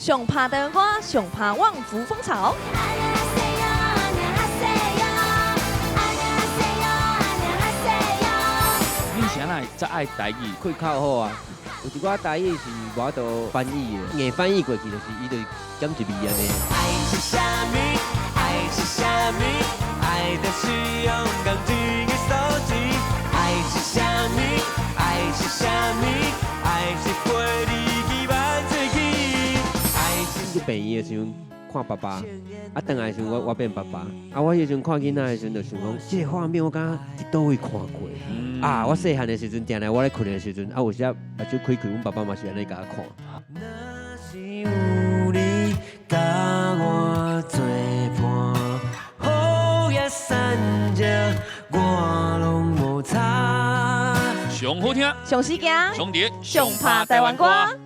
上拍台灣歌，上拍旺福風潮。你是按怎會遮愛台語？開口好啊，有一寡台語是無法度翻譯的，硬翻譯過去就是伊就減一味按呢。愛是啥物？愛是啥物？愛就是用仝一个數字。愛是啥物？愛是啥物？愛是陪你去挽喙齒。愛是去病院的時陣看爸爸，啊，轉來的時陣我變爸爸，啊，我彼時陣看囡仔的時陣就想講，這個畫面我敢若佇佗位看過。啊，我細漢的時陣，定定我咧睏的時陣，啊，有時啊目睭開開，阮爸爸嘛是按呢共我看。若是有你佮我做伴，雨也散遮，我攏無差。上好聽，上時間，上碟，上拍台灣歌。